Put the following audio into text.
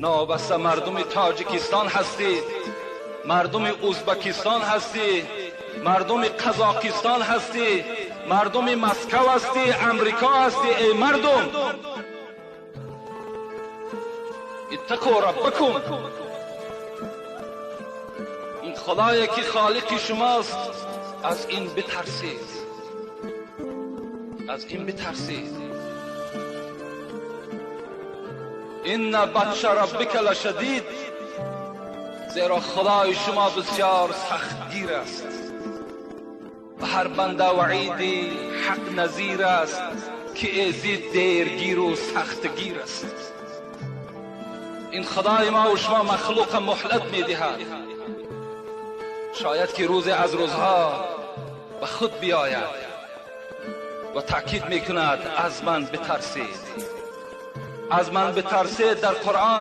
Новобаста мардуми Тоҷикистон ҳастӣ, мардуми Ӯзбекистон ҳастӣ, мардуми Қазоқистон ҳастӣ, мардуми Москва ҳастӣ, Амрико ҳастӣ, эй мардум, اتقوا ربکم. این خدایی که خالق شماست، از این بترسید، از این بترسید. ان بطش ربک لشدید، زیرا خدای شما بسیار سختگیر است و هر بنده وعیدی حق نظیر است که ازید دیرگیر و سختگیر است. این خدای ما و شما مخلوق مهلت میدهد، شاید که روز از روزها به خود بیاید و تاکید میکند از من بترسید، از من بترسید. در قرآن